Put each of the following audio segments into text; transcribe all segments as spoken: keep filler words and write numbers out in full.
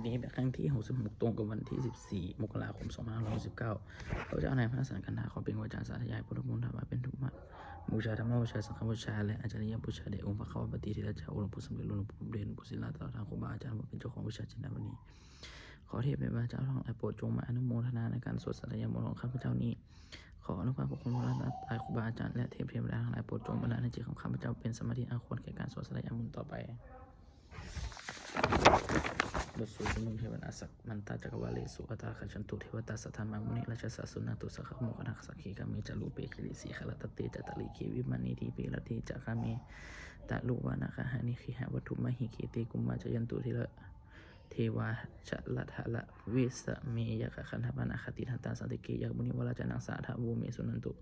นี้เป็นครั้งที่ หกสิบหก ตรงกับวันที่ สิบสี่ มกราคม สองพันห้าร้อยหกสิบเก้า ข้าพเจ้านายพระสังกันทาขอเปล่งวาจาสาธยายพุทธมนต์ถวายเป็นธรรมบูชา ธรรมบูชา สังฆบูชา และอาจาริยบูชาแด่องค์พระควัมปติเถระเจ้า องค์หลวงปู่สมเด็จ หลวงปู่เด่น หลวงปู่ศิลา ตลอดทั้งครูบาอาจารย์ผู้เป็นเจ้าของวิชาจินดามณี ขอเทพเทวาเจ้าทั้งหลายโปรดจงมาอนุโมทนาในการสวดสาธยายมนต์ของข้าพเจ้านี้ ขออนุภาพพระคุณพระรัตนตรัยครูบาอาจารย์และเทพเทวดาทั้งหลายโปรดจงบันดาลให้จิตของข้าพเจ้าเป็นสมาธิอันควรแก่การสวดสาธยายมนต์ต่อไป บทสวดชุมนุมเทวดา Samantā cakkavāḷesu atrāgacchantu devatā, saddhammaṃ munirājassa suṇantu saggamokkhadaṃ. Sagge kāme ca rūpe girisikharataṭe cantalikkhe vimāne, dīpe raṭṭhe ca gāme taruvanagahane gehavatthumhi khette, bhummā cāyantu devā jalathalavisame yakkhagandhabbanāgā, tiṭṭhantā santike yaṃ munivaravacanaṃ sādhavo me suṇantu.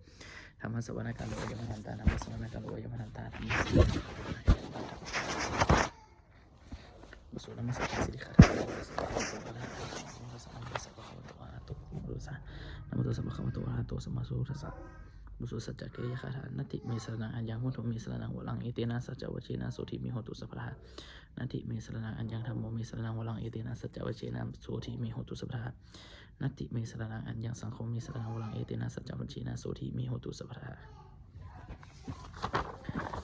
Dhammassavanakālo ayam bhadantā. Dhammassavanakālo ayam bhadantā. Dhammassavanakālo ayam bhadantā. บทสวดนมัสการสิริคาถา Namo tassa bhagavato arahato sammāsambuddhassa. Namo tassa bhagavato arahato sammāsambuddhassa. บทสวดสัจจกิริยาคาถา Natthi me saraṇaṃ aññaṃ, buddho me saraṇaṃ varaṃ, etena saccavajjena sotthi me hotu sabbadā. Natthi me saraṇaṃ aññaṃ, dhammo me saraṇaṃ varaṃ, etena saccavajjena sotthi me hotu sabbadā. Natthi me saraṇaṃ aññaṃ, saṅgho me saraṇaṃ varaṃ, etena saccavajjena sotthi me hotu sabbadā.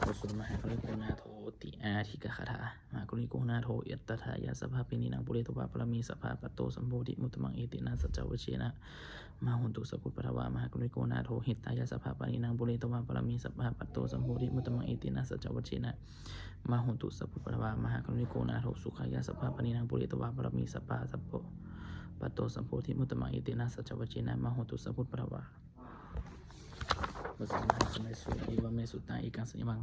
บทสวดมหาการุณิโกนาโถติอาทิกาคาถา Mahākāruṇiko nātho atthāya sabbapāṇinaṃ pūretvā pāramī sabbā patto sambodhimuttamaṃ, etena saccavajjena mā hontu sabbupaddavā. Mahākāruṇiko nātho hitāya sabbapāṇinaṃ pūretvā pāramī sabbā patto sambodhimuttamaṃ, etena saccavajjena mā hontu sabbupaddavā. Mahākāruṇiko nātho sukhāya sabbapāṇinaṃ pūretvā pāramī sabbā patto sambodhimuttamaṃ, etena saccavajjena mā hontu sabbupaddavā. บทสวดมหาสมัยสูตร Evaṃ me sutaṃ. Ekaṃ samayaṃ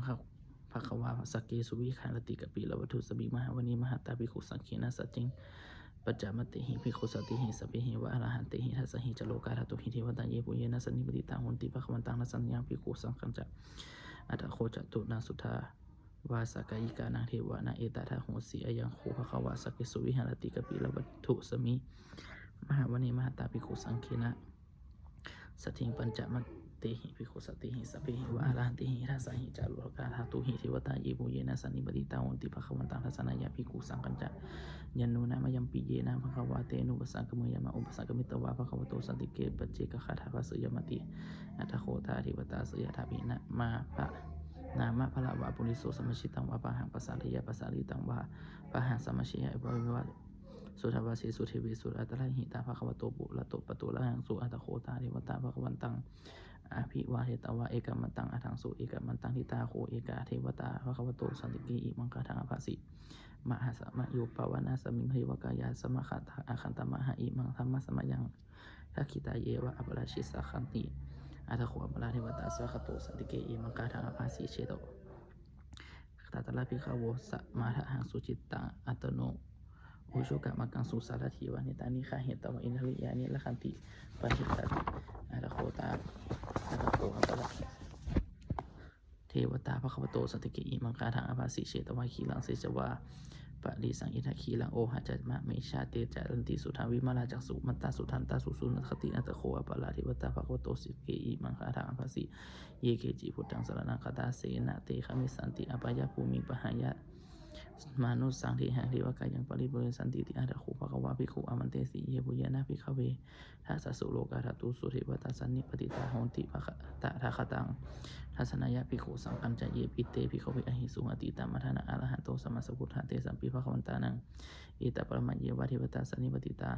bhagavā sakkesu viharati kapilavatthusmiṃ mahāvane mahatā bhikkhusaṅghena saddhiṃ pañcamattehi bhikkhusatehi sabbeheva arahantehi. Dasahi ca lokadhātūhi devatā yebhuyyena sannipatitā honti bhagavantaṃ dassanāya bhikkhusaṅghañca. Atha kho catunnaṃ suddhāvāsakāyikānaṃ devānaṃ etadahosi: Ayaṃ kho bhagavā sakkesu viharati kapilavatthusmiṃ mahāvane mahatā bhikkhusaṅghena saddhiṃ pañcamattehi bhikkhusatehi sabbeheva arahantehi. Dasahi ca lokadhātūhi devatā yebhuyyena sannipatitā honti bhagavantaṃ dassanāya bhikkhusaṅghañca. Yannūna mayampi yena bhagavā tenupasaṅkameyyāma, upasaṅkamitvā bhagavato santike paccekagāthā bhāseyyāmāti. Atha kho tā devatā seyyathāpi nāma ba-, nāma balavā puriso sammiñjitaṃ vā bāhaṃ pasāreyya, pasāritaṃ vā bāhaṃ sammiñjeyya, evameva suddhāvāsesu devesu antarahitā bhagavato purato pāturahaṃsu. Atha kho tā devatā bhagavantaṃ abhivādetvā ekamantaṃ aṭṭhaṃsu. Ekamantaṃ ṭhitā kho ekā devatā bhagavato santike imaṃ gāthaṃ abhāsi: Mahāsamayo pavanasmiṃ devakāyā samāgatā, āgatamha imaṃ dhammasamayaṃ dakkhitāyeva aparājitasaṅghanti. Atha kho aparā devatā bhagavato santike imaṃ gāthaṃ abhāsi: Cheto tatrā bhikkhavo samādahaṃsu cittaṃ attano ujukamakaṃsu, sārathīva nettāni gahetvā indriyāni rakkhanti paṇḍitāti. Atha kho tā, atha kho aparā devatā bhagavato santike imaṃ gāthaṃ abhāsi: Chetvā khīlaṃ chetvā palighaṃ indakhīlaṃ ohaccamanejā, te caranti suddhā vimalā cakkhumatā sudantā susunāgāti. Atha kho aparā devatā bhagavato santike imaṃ gāthaṃ abhāsi: Ye keci buddhaṃ saraṇaṃ gatāse, na te gamissanti apāyabhūmiṃ, pahāya mānusaṃ dehaṃ devakāyaṃ paripūressantīti. Atha kho bhagavā bhikkhū āmantesi: Yebhuyyena bhikkhave dasasu lokadhātūsu devatā sannipatitā honti tathāgataṃ dassanāya bhikkhusaṅghañca. Yepi te bhikkhave ahesuṃ atītamaddhānaṃ arahanto sammāsambuddhā, tesampi bhagavantānaṃ etaparamāyeva devatā sannipatitā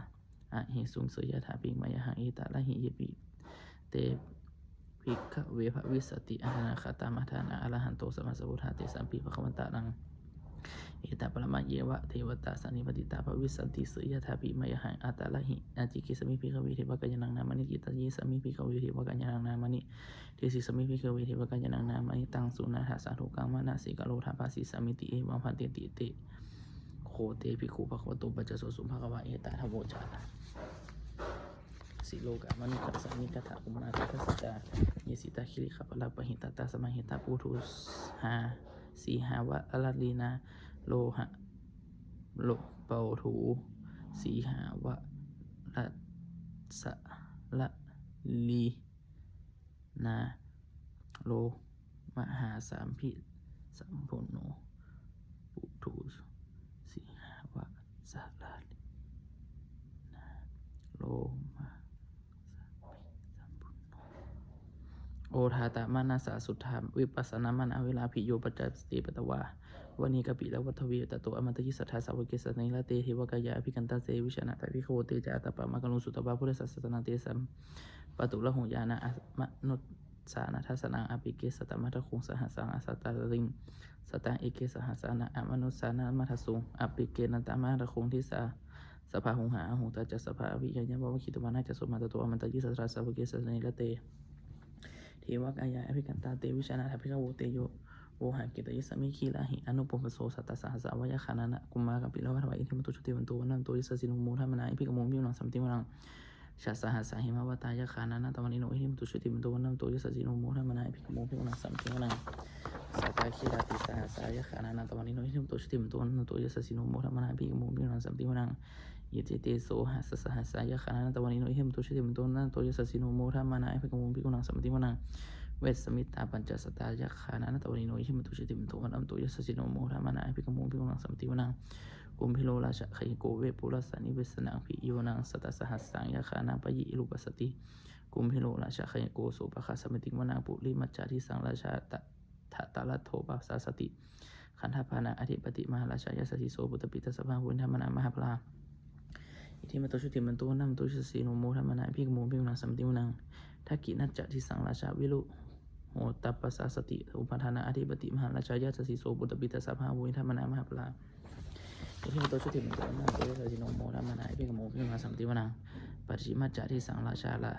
ahesuṃ, seyyathāpi mayhaṃ etarahi. Yepi te bhikkhave bhavissanti anāgatamaddhānaṃ arahanto sammāsambuddhā, tesampi bhagavantānaṃ etaparamāyeva devatā sannipatitā bhavissanti, seyyathāpi mayhaṃ etarahi. Ācikkhissāmi bhikkhave devakāyānaṃ nāmāni, kittayissāmi bhikkhave devakāyānaṃ nāmāni, desissāmi bhikkhave devakāyānaṃ nāmāni. Taṃ suṇātha sādhukaṃ manasikarotha bhāsissāmīti. Evaṃ bhanteti te kho te bhikkhū bhagavato paccassosuṃ. Bhagavā etadavoca: Silokamanukassāmi, yattha bhummā tadassitā; ye sitā girigabbharaṃ, pahitattā samāhitā. Puthū sīhāva sīhāva sallīnā, loha lo- puthū sīhāva sallīnā, lo- mahāsambhi- sambuṇṇo. Puthū sīhāva sallī- Odātamanasā suddhā vippasannamanāvilā bhiyyo pañcasate ñatvā vane kāpilavatthave tato āmantayi satthā sāvake sāsane rate devakāyā abhikkantā te vijānātha bhikkhavo te ca ātappamakaruṃ sutvā buddhassa sāsanaṃ tesampāturahu ñāṇamanussanadassanaṃ appeke satamaddakkhuṃ sahassaṃ atthāya sataṃ eke sahassānaṃ amanussānamaddasuṃ appekenantamaddakkhuṃ disā sabbā huṃhā ahuṃ tañca sabbā aviññāya vavakkhitvāna cakkhumā tato āmantayi satthā sāvake sāsane rate devakāyā abhikkantā te vijānātha bhikkhavo te vohaṃ kittayissāmi girāhi anupubbaso sattasahassā va yakkhā nānattavaṇṇino iddhimanto jutimanto vaṇṇavanto yasassino modamānā abhikkāmuṃ bhikkhūnaṃ samitiṃ vanaṃ. Chasahassā hemavatā yakkhā nānattavaṇṇino iddhimanto jutimanto vaṇṇavanto yasassino modamānā abhikkāmuṃ bhikkhūnaṃ samitiṃ vanaṃ. Sātāgirā tisahassā yakkhā nānattavaṇṇino iddhimanto jutimanto vaṇṇavanto yasassino modamānā abhikkāmuṃ bhikkhūnaṃ samitiṃ vanaṃ. Iccete soḷasasahassā yakkhā nānattavaṇṇino iddhimanto jutimanto vaṇṇavanto yasassino modamānā abhikkāmuṃ bhikkhūnaṃ samitiṃ vanaṃ. Vessamittā pañcasatā yakkhā nānattavaṇṇino iddhimanto jutimanto vaṇṇavanto yasassino modamānā abhikkāmuṃ bhikkhūnaṃ samitiṃ vanaṃ. Kumbhīro rājagahiko vepullassa nivesanaṃ bhiyyo naṃ satasahassaṃ yakkhānaṃ payirupāsati. Kumbhīro rājagahiko sopāga samitiṃ vanaṃ. Purimañca disaṃ rājā dhataraṭṭho pasāsati gandhabbānaṃ ādhipati mahārājā yasassi so. Puttāpi tassa bahavo indanāmā mahabbalā iddhimanto jutimanto vaṇṇavanto yasassino modamānā abhikkāmuṃ bhikkhūnaṃ samitiṃ vanaṃ. Dakkhiṇañca disaṃ rājā virūḷho tappasāsati supaṭṭhānaṃ ādhipati mahārājā yasassi so. Puttāpi tassa bahavo indanāmā mahabbalā iddhimanto jutimanto vaṇṇavanto yasassino modamānā abhikkāmuṃ bhikkhūnaṃ samitiṃ vanaṃ. Pacchimañca disaṃ rājā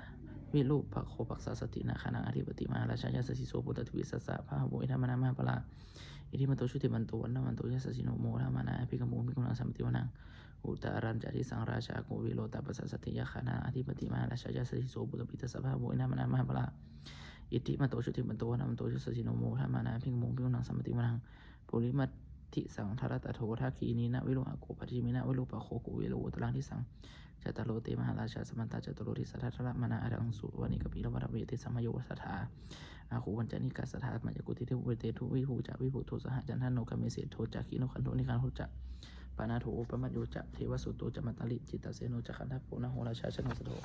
virūpakkho pasāsati nagānaṃ ādhipati mahārājā yasassi so. Puttāpi tassa bahavo indanāmā mahabbalā iddhimanto jutimanto vaṇṇavanto yasassino modamānā abhikkāmuṃ bhikkhūnaṃ samitiṃ vanaṃ. Uttarañca disaṃ rājā kuvero tappasāsati yakkhānaṃ ādhipati mahārājā yasassi so. Puttāpi tassa bahavo indanāmā mahabbalā iddhimanto jutimanto vaṇṇavanto yasassino modamānā abhikkāmuṃ bhikkhūnaṃ samitiṃ vanaṃ. Purimaṃdisaṃ dhataraṭṭho dakkhiṇena virūḷhako pacchimena virūpakkho kuvero uttaraṃ disaṃ. Cattāro te mahārājā samantā caturo disā daddallamānā aṭṭhaṃsu vane kāpilavatthave. Tesaṃ māyāvino saṭhā āgū vañcanikā saṭhā māyā kuṭeṇḍu veṭeṇḍu viṭū ca viṭuṭo saha candano kāmesu medo ca kinnughaṇḍu nighaṇḍu ca panādo opamañño ca devasūto ca mātali cittaseno ca gandhabbo naḷo rājā janosabho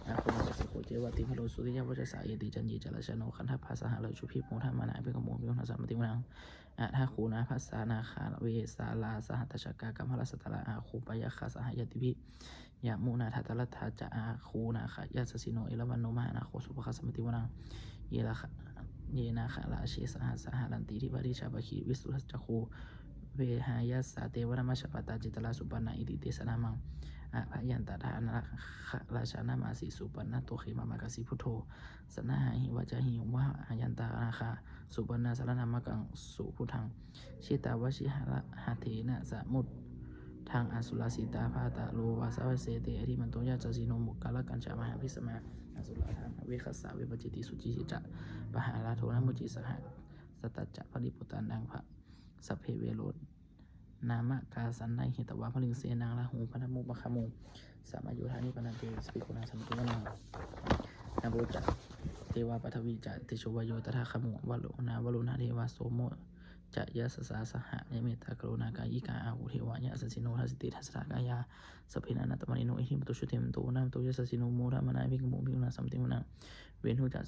āgū pañcasikho ceva timbarū suriyavacchasā. Ete caññe ca rājāno gandhabbā saha rājubhi modamānā abhikkāmuṃ bhikkhūnaṃ samitiṃ vanaṃ. Athāgū nābhasā nāgā vesālā sahatacchakā kambalassatarā āgū pāyāgā saha ñātibhi. Yāmunā dhataraṭṭhā ca āgū nāgā yasassino erāvaṇo mahānāgo sopāga samitiṃ vanaṃ. Ye nāgarāje sahasā haranti dibbā dijā pakkhi visuddhacakkhū vehāyasā te vanamajjhapattā citrā supaṇṇā iti tesa nāmaṃ. Abhayantadā nāgarājānamāsi supaṇṇato khemamakāsi buddho. Saṇhāhi vācāhi upavhayantā nāgā supaṇṇā saraṇamakaṃsu buddhaṃ. Jitā vajirahatthena samuddaṃ asurā sitā bhātaro vāsavassete iddhimanto yasassino. Muggalañca mahābhismā asurā dānaveghasā vepacitti sucitti ca pahārādo namucī saha. Satañca baliputtānaṃ sabbe verocanāmakā sannayhitvā baliṃ senaṃ rāhubhaddamupāgamuṃ. Samayodāni bhaddante bhikkhūnaṃ samitiṃ vanaṃ. Nālo ca devā paṭhavī ca tejo vāyo tadāgamuṃ. Varuṇā vāruṇā devā somo ca yasasā saha. Mettākaruṇākāyikā āgū devā yasassino. Dasete dasadhā kāyā sabbe nānattavaṇṇino iddhimanto jutimanto vaṇṇavanto yasassino modamānā abhikkāmuṃ bhikkhūnaṃ samitiṃ vanaṃ. Veṇhū ca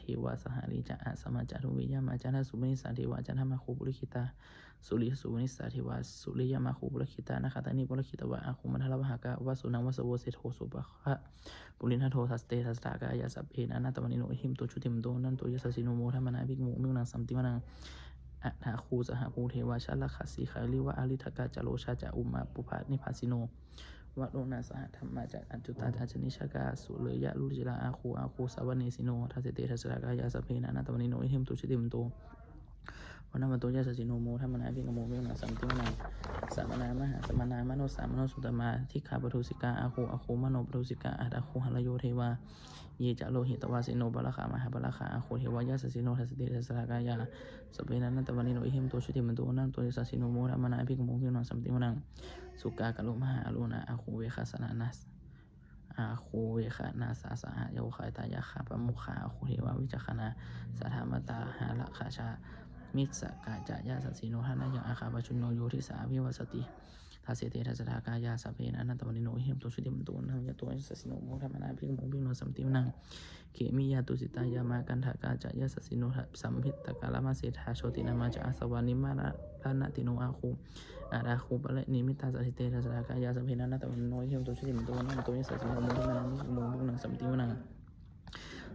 devā sahalī ca asamā ca duve yamā candassūpanisā devā candamāgū purakkhitā. Suriyassūpanisā devā suriyamāgū purakkhitā. Nakkhattāni purakkhitvā āgū mandavalāhakā. Vasūnaṃ vāsavo seṭṭho sopāga purindado. Dasete dasadhā kāyā sabbe nānattavaṇṇino iddhimanto jutimanto vaṇṇavanto yasassino modamānā abhikkāmuṃ bhikkhūnaṃ samitiṃ vanaṃ. Athāgū sahabhū devā jalagabbhā girigabbhā ariṭṭhakā ca rojā ca ummāpupphanibhāsino. Varuṇā sahadhammā ca accutā ca anejakā sūleyyarucirā āgū āgū savanesino. Dasete dasadhā kāyā sabbe nānattavaṇṇino iddhimanto jutimanto vaṇṇavanto yasassino modamānā abhikkāmuṃ bhikkhūnaṃ samitiṃ vanaṃ. Samānā mahāsamānā mānusā mānusuttamā dighā pathūsikā āgū āgū manopathūsikā. Athāgū harayo devā ye ca lohitavāsino pāragā mahāpāragā āgū devā yasassino. Dasete dasadhā kāyā sabbe nānattavaṇṇino iddhimanto jutimanto vaṇṇavanto yasassino modamānā abhikkāmuṃ bhikkhūnaṃ samitiṃ vanaṃ. Sukkā karumhā aruṇā āgū veghanasā āgū veghanasā saha. Yāvakkhitāyāgā pāmokkhā āgū devā vicakkhaṇā. Sadāmattā hāragajā missakā ca yasassino. Thanayaṃ āgā pajjunno yo disā abhivassati. dasete dasadhā kāyā sabbe nānattavaṇṇino, iddhimanto jutimanto vaṇṇavanto yasassino, modamānā abhikkāmuṃ bhikkhūnaṃ samitiṃ vanaṃ. Khemiyā tusitā yāmā kaṭṭhakā ca yasassino, lambitakā lāmaseṭṭhā jotināmā ca āsavā, nimmānaratino āguṃ, athāguṃ paranimmitā. Dasete dasadhā kāyā sabbe nānattavaṇṇino, iddhimanto jutimanto vaṇṇavanto yasassino, modamānā abhikkāmuṃ bhikkhūnaṃ samitiṃ vanaṃ.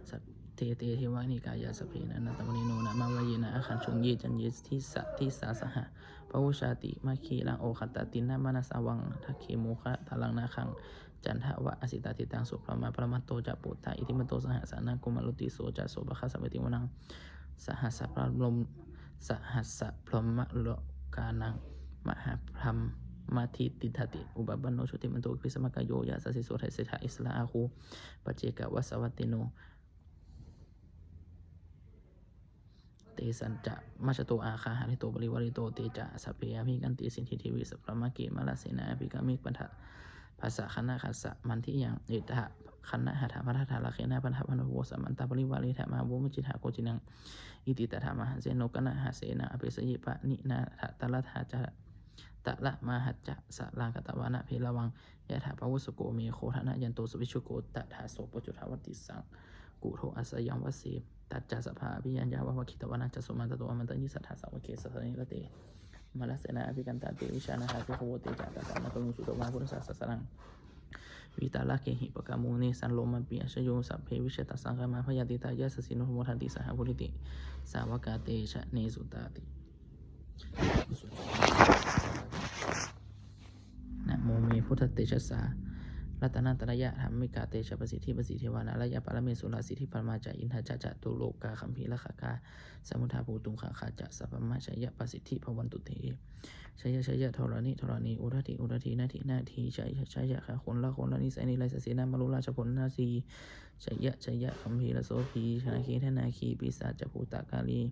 Saṭṭhete devanikāyā sabbe nānattavaṇṇino, nāmanvayena āgañchuṃ ye caññe disā saha. Pavutthajātimakkhīlaṃ oghatiṇṇamanāsavaṃ, dakkhemoghataraṃ nāgaṃ candaṃva asitātitaṃ. Subrahmā paramatto ca puttā iddhimato saha, sanaṅkumāro tisso ca sopāga samitiṃ vanaṃ. Sahassabrahmā sahassabrahmalokānaṃ mahābrahmābhitiṭṭhati, upapanno jutimanto bhismākāyo yasassi so. Dasettha issarā āguṃ paccekavasavattino, tesañca majjhato āga hārito parivārito. Te ca sabbe abhikkante sinde deve sabrahmake, mārasenā abhikkāmi, bandhamatthaṃ kaṇhassa mandiyaṃ. Etha gaṇhatha bandhatha, rāgena bandhamattha bhū, samantā parivāretha, mā vo muñcittha koci naṃ. Iti tattha mahāseno kaṇhasenaṃ apesayi, pāṇinā talamāhacca, talamāhacca saraṃ katvāna bheravaṃ. Yathā pāvussako megho thanayanto savijjuko, tadā so paccudāvatti saṅkuddho asayaṃvase. Tañca sabbaṃ abhiññāya vavakkhitvāna cakkhumā, tato āmantayi satthā sāvake sāsane rate. Mārasenā abhikkantā te vijānātha bhikkhavo, te ca ātappamakaruṃ sutvā buddhassa sāsanaṃ. Vītarāgehi pakkāmuṃ nesaṃ lomampi iñjayuṃ. Sabbe vijitasaṅgāmā bhayātītā yasassino, modanti saha bhikkhūsavāhakā, te janesutāti. Namo me buddhatejasā, ratanattayadhammikā, tejapasiddhi pasīdevā, nārāyaparamesurā, siddhibrahmā ca indā ca, catulokā gambhīrakkhakā, samuddā bhūtuṃ gaṅgā ca, sabrahmajayapasiddhi bhavantu te. Jaya jaya dharaṇi dharaṇī, udadhi udadhī, nadi nadī, jaya jaya gagonlagonlanisai niraisasenā marorājabala nadī, jaya jaya gambhīrasobhī nāgī nānāgī pisācabhūtakālī,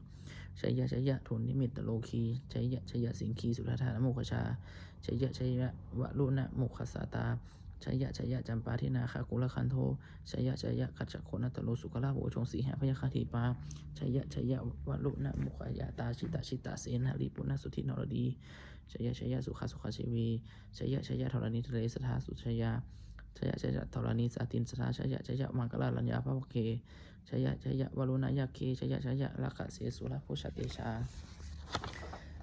jaya jaya dunnimittarogī, jaya jaya siṅgī sudādānamukhajā, jaya jaya varuṇamukhasātrā, jaya jaya campādināgakulagantho, jaya jaya gajjagonnaturaṅga sukarabhujaṅga sīhabyagghadīpā, jaya jaya varuṇamukhayātrā, jita jita senārī puna sudhī naradī, jaya jaya sukhā sukhā jīvī, jaya jaya dharaṇītale sadā sujayā, jaya jaya dharaṇī sāntin sadā, jaya jaya maṅkararājaṃ bhavagge, jaya jaya varuṇayakkhe, jaya jaya rakkhase surabhujatejā,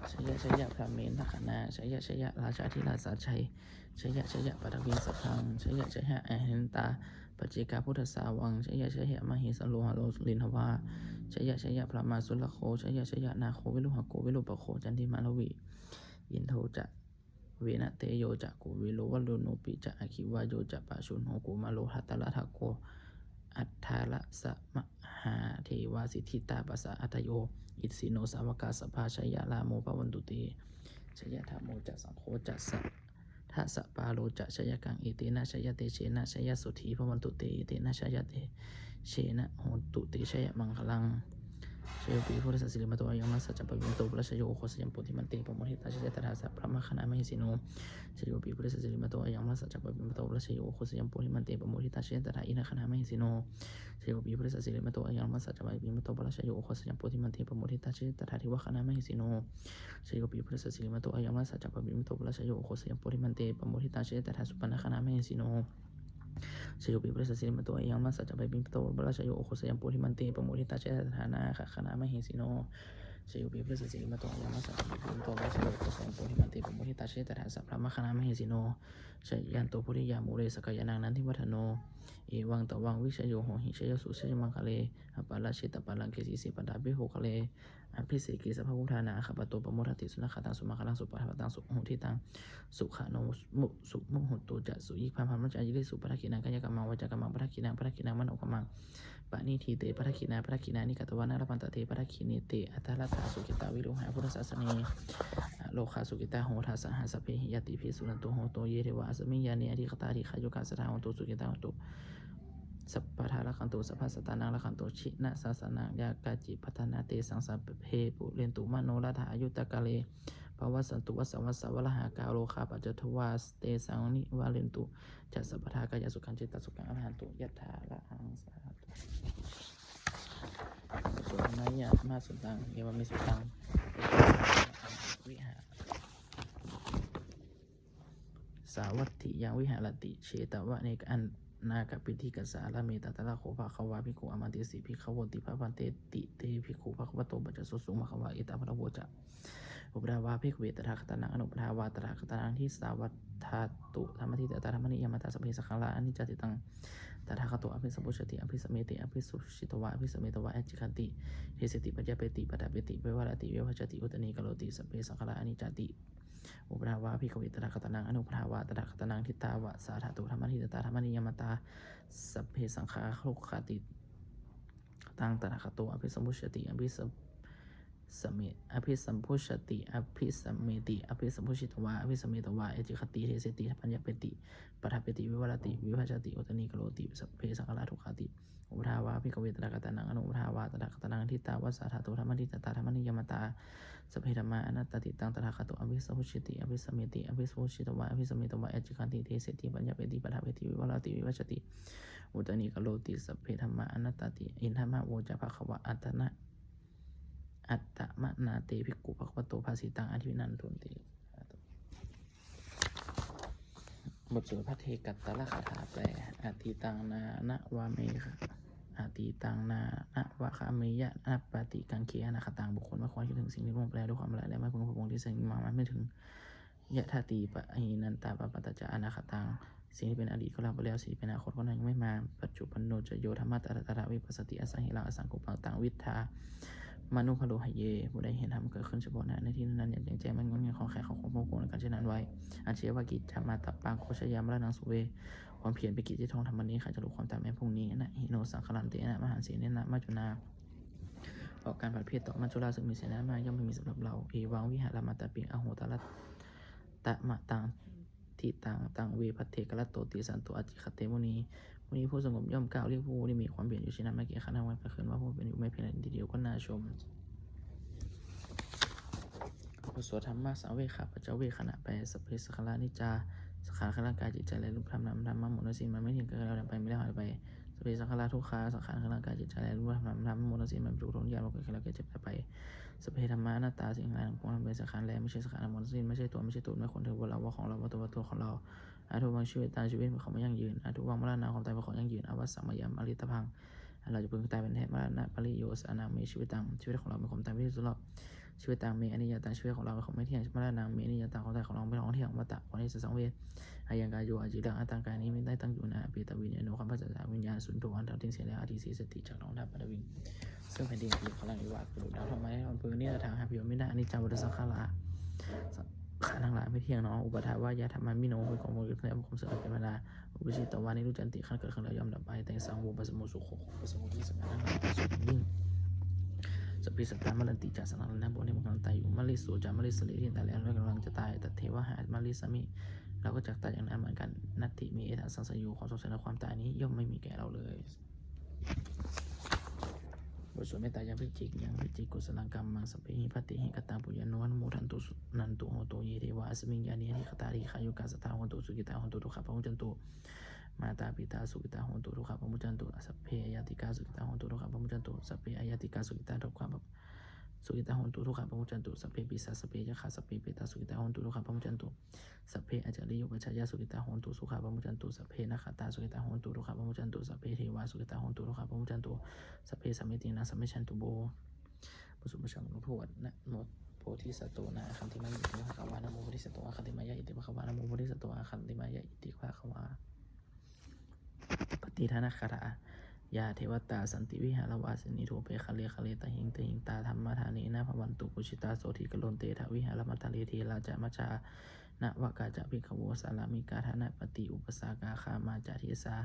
jaya jaya brahmendagaṇā, jaya jaya rājādhirājasājjai, jaya jaya paṭhaviṃ sabbaṃ, jaya jaya arahantā paccekabuddhasāvaṃ, jaya jaya mahesuro haro nārindavā, jaya jaya brahmā surakkho, jaya jaya nāgo viruḷhako virūpakkho candimā ravi, indo ca venateyyo ca kuvero varuṇopi ca, aggi vāyo ca pajjunno kumāro dhataraṭṭhako, aṭṭhārasa mahādevā siddhitāpasa-ādayo, isino sāvakā sabbā jaya rāmo bhavantu te, jaya dhammo ca saṅgho ca dasapālo ca jayakaṃ, etena jayatejena jayasotthī bhavantu te, etena jayatejena hontu te jayamaṅgalaṃ. Jayopi buddhassa sirīmato ayaṃ, mārassa ca pāpimato parājayo, ugghosayuṃ bodhimaṇḍe pamoditā, jaya tadā sabrahmagaṇā mahesino. Jayopi buddhassa sirīmato ayaṃ, mārassa ca pāpimato parājayo, ugghosayuṃ bodhimaṇḍe pamoditā, jaya tadā indagaṇā mahesino. Jayopi buddhassa sirīmato ayaṃ, mārassa ca pāpimato parājayo, ugghosayuṃ bodhimaṇḍe pamoditā, jaya tadā devagaṇā mahesino. Jayopi buddhassa sirīmato ayaṃ, mārassa ca pāpimato parājayo, ugghosayuṃ bodhimaṇḍe pamoditā, jaya tadā supaṇṇagaṇā mahesino. Jayopi buddhassa sirīmato ayaṃ, mārassa ca pāpimato parājayo, ugghosayuṃ bodhimaṇḍe pamoditā, jaya tadā nāgagaṇā mahesino. Jayopi buddhassa sirīmato ayaṃ, mārassa ca pāpimato parājayo, ugghosayuṃ bodhimaṇḍe pamoditā, jaya tadā sabrahmagaṇā mahesino. Jayanto bodhiyā mūle sakyānaṃ nandivaḍḍhano, evaṃ tvaṃ vijayo hohi jayassu jayamaṅgale, aparājitapallaṅke sīse paṭhavipokkhare, abhiseke sabbabuddhānaṃ aggappatto pamodati. Sunakkhattaṃ sumaṅgalaṃ supabhātaṃ suhuṭṭhitaṃ, sukhaṇo mu- sumuhutto ca suyiṭṭhaṃ brahmacārisu, padakkhiṇaṃ kāyakammaṃ vācākammaṃ padakkhiṇaṃ, padakkhiṇaṃ manokammaṃ paṇidhī te padakkhiṇā, padakkhiṇāni katvāna labhantatthe padakkhiṇe. Te atthaladdhā sukhitā viruḷhā buddhasāsane, arogā sukhitā hotha saha sabbehi ñātibhi. Suṇantu bhonto ye devā asmiṃ ṭhāne adhigatā, dīghāyukā sadā hontu sukhitā hontu sabbadā, rakkhantu sabbasattānaṃ rakkhantu jinasāsanaṃ, yā kāci patthanā tesaṃ sabbe pūrentu manorathā, yuttakāle pavassantu vassaṃ vassā valāhakā, rogā paccuvekkhitvā tesaṃ nivārentu ca sabbadā, kāyasukhaṃ cittisukhaṃ arahantu yathārahaṃ. Sādhu. Sudhammayya ma sutaṃ, evaṃ me sutaṃ. Vihā sāvatthiyaṃ viharati jetavane anāthapiṇḍikassa ārāme. Tatra kho bhagavā bhikkhū āmantesi bhikkhavoti. Bhadanteti te bhikkhū bhagavato paccassosuṃ. Bhagavā etadavoca: Uppādā vā bhikkhave tathāgatānaṃ anuppādā vā tathāgatānaṃ, disā vā dhātu dhammaṭṭhitatā dhammaṃ niyāmatā, sabbe saṅkhārā aniccāti. Taṃ tathāgato abhisambujjhati abhisameti, abhisambujjhitvā abhisametvā ācikkhati deseti paññapeti paṭṭhapeti vivarati vibhajati uttānīkaroti, sabbe saṅkhārā aniccāti. Uppādā vā bhikkhave tathāgatānaṃ anuppādā vā tathāgatānaṃ, disā vā sā dhātu dhammaṭṭhitatā dhammaṃ niyāmatā, sabbe saṅkhārā dukkhāti. Taṃ tathāgato abhisambujjhati abhisam same abhisambujjhati abhisameti, abhisambujjhitvā abhisametvā ācikkhati deseti paññapeti paṭṭhapeti vivarati vibhajati uttānīkaroti, sabbe saṅkhārā dukkhāti. Uppādā vā bhikkhave tathāgatānaṃ anuppādā vā tathāgatānaṃ, disā vā sā dhātu dhammaṭṭhitatā dhammaṃ niyāmatā, sabbe dhammā anattāti. Taṃ tathāgato abhisambujjhati abhisameti, abhisambujjhitvā abhisametvā ācikkhati deseti paññapeti paṭṭhapeti vivarati vibhajati uttānīkaroti, sabbe dhammā anattāti. Idamavoca bhagavā. Atta attamanā te bhikkhū bhagavato bhāsitaṃ abhinandunti. บทสวดภัทเทกัตตลกถาแปล Atītaṃ nānvāgameyya, atītaṃ nānvāgameyya, nappaṭikaṅkhe anāgataṃ. บุคคลไม่ควรคิดถึงสิ่งที่ล่วงไปแล้วด้วยความอาลัย และไม่พึงพะวงถึงสิ่งที่ยังไม่มาถึง Yadatītaṃ pahīnantaṃ appattañca anāgataṃ. สิ่งที่เป็นอดีตก็ล่วงไปแล้ว สิ่งที่เป็นอนาคตก็ยังไม่มา Paccuppanno ca yo dhammaṃ tattha tattha vipassati, asaṃhiraṃ asaṅkuppaṃ taṃ viddhā manubrūhaye. ผู้ใดเห็นธรรมเกิดขึ้นเฉพาะหน้าในที่นั้นๆ อย่างแจ่มแจ้ง ไม่ง่อนแง่นคลอนแคลน เขาควรป้องกันเช่นนั้นไว้ Ajjeva kiccamātappaṃ ko jaññā maraṇaṃ suve. ความเพียรเป็นกิจที่ต้องทำวันนี้ ใครจะรู้ความตายแม้พรุ่งนี้ Na hi no saṅgarantena mahasenena maccunā. เพราะการผัดเพี้ยนต่อมัจจุราชซึ่งมีเสนามาก ย่อมไม่มีสำหรับเรา Evaṃ vihārimātāpiṃ ahorattamatanditaṃ, taṃ ve bhaddekarattoti santo ācikkhate muni. มุนีผู้สงบย่อมกล่าวเรียกผู้ที่มีความเพียรอยู่เช่นนั้น ไม่เกียจคร้านทั้งวันกลางคืน ว่าผู้เป็นอยู่ไม่เพียงแค่นาทีเดียวก็น่าชม บทสวดธัมมสังเวคปัจจเวกขณะแปล Sabbe saṅkhārā aniccā. สังขารคือร่างกายจิตใจและรูปธรรมนามธรรมทั้งหมดทั้งสิ้น มันไม่เที่ยง เกิดขึ้นแล้วดับไป มีแล้วหายไป Sabbe saṅkhārā dukkhā. สังขารคือร่างกายจิตใจและรูปธรรมนามธรรมทั้งหมดทั้งสิ้น มันเป็นทุกข์ทนยาก เพราะเกิดขึ้นแล้วแก่เจ็บตายไป Sabbe dhammā anattā. สิ่งทั้งหลายทั้งปวงทั้งเป็นสังขารแล ไม่ใช่สังขารทั้งหมดทั้งสิ้น ไม่ใช่ตัว ไม่ใช่ตน ไม่ใช่ของเรา ว่าของเรา ว่าตัว ว่าตัวของเรา Adhuvaṃ jīvitaṃ. ชีวิตเป็นของไม่ยั่งยืน Adhuvaṃ maraṇaṃ. ความตายเป็นของยั่งยืน Avassaṃ mayam maritabbaṃ. อันเราจะพึงตายเป็นแท้ Maraṇapariyosānaṃ me jīvitaṃ. ชีวิตของเราเป็นของตายที่สุดรอบ Jīvitaṃ me aniyataṃ. ชีวิตของเราเป็นของไม่เที่ยง Maraṇaṃ me aniyataṃ. ความตายของเราเป็นของเที่ยง Vata ควรที่จะสังเวช Ayaṃ kāyo aciraṃ attaṃ. กายนี้มิได้ตั้งอยู่นาน Apetaviññāṇo ครั้นปราศจากวิญญาณ Suṇhito ahaṃ. ได้ยินเสียงแล้ว Adhisessati. จักร้อง Thapataraviṃ. ซึ่งแผ่นดิน Puggalāni va. บุคคล ดังท่อนไม้ ท่อนฟืน Niratthaṃ. หาประโยชน์มิได้ Aniccā vata saṅkhārā. สังขารทั้งหลายไม่เtīยงหนอ Uppādavayadhammā vino. เป็นของหมดเกิดขึ้นแล้ว เป็นของเสื่อมเป็นธรรมดา Uppajjitvā nirujjhanti. ครั้นเกิดขึ้นแล้วย่อมดับไป Tesaṃ vūpasamo sukho. ความสงบที่สงัดนั้น สุขยิ่ง Sabbe sattā maranti ca. สัตว์ทั้งหลายทั้งปวงที่กำลังตายอยู่ Marisso ca marissare. ที่ตายแล้วและกำลังจะตาย Tathevāhaṃ marissāmi. เราก็จักตายอย่างนั้นเหมือนกัน Natthi me ettha saṃsayo. ความสงสัยในความตายนี้ย่อมไม่มีแก่เราเลย บทสวดเมตตายังพิจิก Yaṃ kiñci kusalaṃ kammaṃ sabbehi katehi kataṃ puññaṃ no anumodantu suṇantu bhonto ye devā asmiṃ ṭhāne adhigatā dīghāyukā sadā hontu sukhitā hontu dukkhā pamuccantu. Mātāpitā sukhitā hontu dukkhā pamuccantu. Sabbe ñātikā sukhitā hontu dukkhā pamuccantu. Sabbe aññātikā sukhitā dukkhā pa-, sukhitā hontu dukkhā pamuccantu. Sabbe pisā sabbe yakkhā sabbe petā sukhitā hontu dukkhā pamuccantu. Sabbe ācariyupajjhāyā sukhitā hontu dukkhā pamuccantu. Sabbe nakkhattā sukhitā hontu dukkhā pamuccantu. Sabbe devā sukhitā hontu dukkhā pamuccantu. Sabbe sampattīnaṃ samijjhantu vo. บทสวดบูชาหลวงพ่อทวด Namo bodhisatto āgantimāya iti bhagavā. Namo bodhisatto āgantimāya iti bhagavā. Namo bodhisatto āgantimāya iti bhagavā. Pattidānagāthā. Yā devatā santi vihāravāsinī thūpe ghare ghare tahiṃ tahiṃ, tā dhammadānena bhavantu pūjitā sotthiṃ karontedha vihāramaṇḍale. Therā ca majjhā navakā ca bhikkhavo sārāmikā dānapatī upāsakā, gāmā ca desā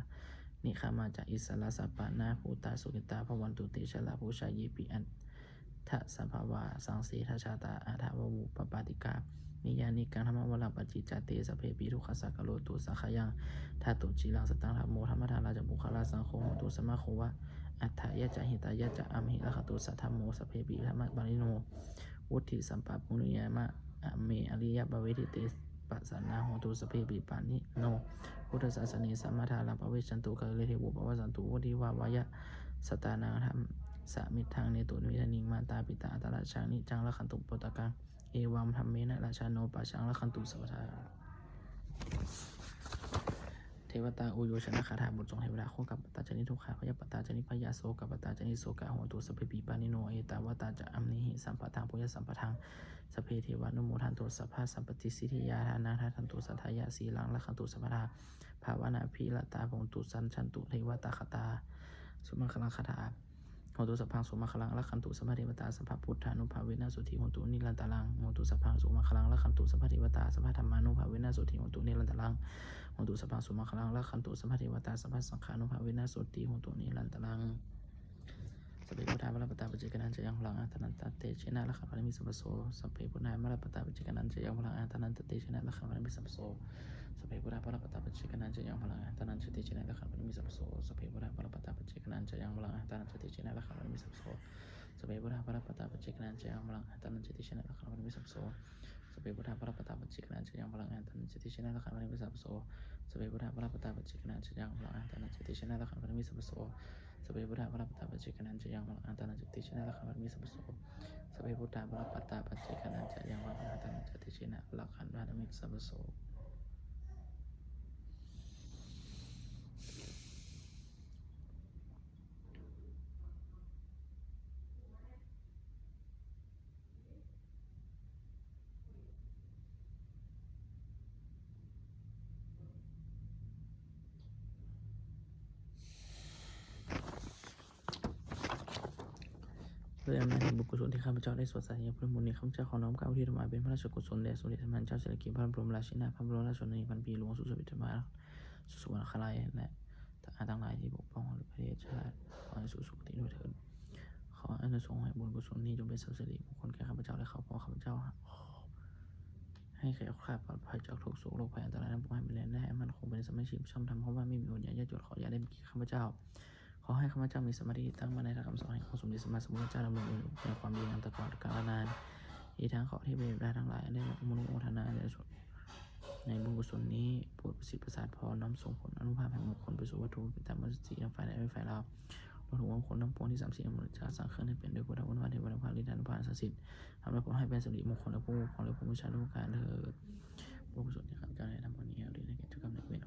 nigamā ca issarā sappāṇabhūtā sukhitā bhavantu te. Jalābujā yepi aṇḍasambhavā saṃsedajātā athavopapātikā, niyyānikaṃ dhammavaraṃ paṭicca te sabbepi dukkhassa karontu saṅkhayaṃ. Ṭhātu ciraṃ sataṃ dhammo dhammaddharā ca puggalā, saṅgho hotu samaggo va atthāya ca hitāya ca. Amhe rakkhatu saddhammo sabbepi dhammapāṇino, vuḍḍhisampāpuṇeyyāma ame ariyappavedite. Pasannā hontu sabbepi pāṇino buddhasāsane, sammā dhāraṃ pavecchanto kāle devo pavassatu. Vuḍḍhī vāvaya sattānaṃ dhammesamiddhaṃ netu medaniṃ, mātā pitā atrajaṃ niccaṃ rakkhantu puttakaṃ, evaṃ dhammena rājāno pajaṃ rakkhantu sabbadā. เทวตาอุยโยชนคาถา บทสวดเทวดา โคตรปัตตา จะ นิทุกขา ภัยปัตตา จะ นิพพยา โสกปัตตา จะ นิโสกา โหนตุ สัพเพปี ปานิโน เอตาวตา จะ อัมเหหิ สัมปะทัง ปุญญสัมปะทัง สัพเพเทวานุโมทันตุ สัพพะสัมปะติสิทธิยา ทานาทาทันตุ สัทธายา สีลัง รักขันตุ สัพพะทา ภาวนาภิรัตตา โหนตุ สัจจันตุ เทวตาคตา สุมังคลังคาถา โหนตุ สัพพัง สุมังคลัง รักขันตุ สัพพะเทวตา สัพพะพุทธานุภาเวนะ สุทธิ โหนตุ นิรันตะรัง โหนตุ สัพพัง สุมังคลัง รักขันตุ สัพพะเทวตา สัพพะธัมมานุภาเวนะ สุทธิ โหนตุ นิรันตะรัง โหนตุ สัพพัง สุมังคลัง รักขันตุ สัพพะเทวตา สัพพะสังฆานุภาเวนะ สุทธิ โหนตุ นิรันตะรัง สัพเพ พุทธา บลปัตตา ปัจเจกนัญจะยัง บลัง อัตตานัญจะ เตเชนะ รักขัน ปะทามิ สัพพะโส สัพเพ พุทธา บลปัตตา ปัจเจกนัญจะยัง บลัง อัตตานัญจะ เตเชนะ รักขัน ปะทามิ สัพพะโส สัพเพ พุทธา บลปัตตา ปัจเจกนัญจะยัง บลัง อัตตานัญจะ เตเชนะ รักขัน ปะทามิ สัพพะโส สัพเพ พุทธา บลปัตตา ปัจเจกนัญจะยัง บลัง อัตตานัญจะ เตเชนะ รักขัน ปะทามิ สัพพะโส สัพเพ พุทธา บลปัตตา ปัจเจกนัญจะยัง บลัง อัตตานัญจะ เตเชนะ รักขัน ปะทามิ สัพพะโส สัพเพ พุทธา บลปัตตา ปัจเจกนัญจะยัง บลัง อัตตานัญจะ เตเชนะ รักขัน ปะทามิ สัพพะโส สัพเพ พุทธา บลปัตตา ปัจเจกนัญจะยัง บลัง อัตตานัญจะ เตเชนะ รักขัน ปะทามิ สัพพะโส สัพเพ พุทธา บลปัตตา ปัจเจกนัญจะยัง บลัง อัตตานัญจะ เตเชนะ รักขัน ปะทามิ สัพพะโส สัพเพ พุทธา บลปัตตา ปัจเจกนัญจะยัง บลัง อัตตานัญจะ เตเชนะ รักขัน ปะทามิ สัพพะโส ด้วยอำนาจแห่งบุญกุศลที่ข้าพเจ้าได้สวดสาธยายพุทธมนต์นี้ ข้าพเจ้าขอน้อมเกล้าอุทิศถวายเป็นพระราชกุศลแด่สมเด็จสมภารเจ้าสิริกิติ์ พระบรมราชินีนาถ พระบรมราชชนนีพันปีหลวง ทรงสุริวิทยา สุสุวรรณครา และ อาทั้งหลายที่ปกป้องประเทศชาติ ขอให้สู่สุคติด้วยเถิด ขออานิสงส์แห่งบุญกุศลนี้จงเป็นสิริมงคลแก่ข้าพเจ้าและครอบครัวข้าพเจ้า ให้แคล้วคลาดปลอดภัยจากทุกข์โศกโรคภัยอันตรายทั้งปวง ให้มีแรงและให้มั่นคงเป็นสมาชิกชอบธรรม เพราะว่าไม่มีอดอยากยากจน ขออย่าได้มีแก่ข้าพเจ้า ขอให้ข้าพเจ้ามีสมาธิที่ตั้งมั่นในหลักคำสอนแห่งองค์สมเด็จสัมมาสัมพุทธเจ้า ดำรงอยู่ในความดีอันตลอดกาลนาน อีกทั้งขอเทพเทวดาทั้งหลายได้รับอนุโมทนาในส่วน ในบุญกุศลนี้ โปรดประสิทธิ์ประสาทพร น้อมส่งผลอานุภาพแห่งมงคลไปสู่วัตถุเป็นตามวัตถุทั้งฝ่ายในฝ่ายเรา รวมถึงมงคลทั้งปวงที่สามสิบอมรจาสร้างขึ้นให้เป็นด้วยพุทธานุภาพ เทวานุภาพ ฤทธานุภาพ ศักดิ์สิทธิ์ ทำให้ผลให้เป็นสิริมงคลและผู้ปกครองและผู้บูชาทุกประการเถิด บุญกุศลที่ข้าพเจ้าได้ทำวันนี้ อุทิศให้แก่เจ้ากรรมนายเวร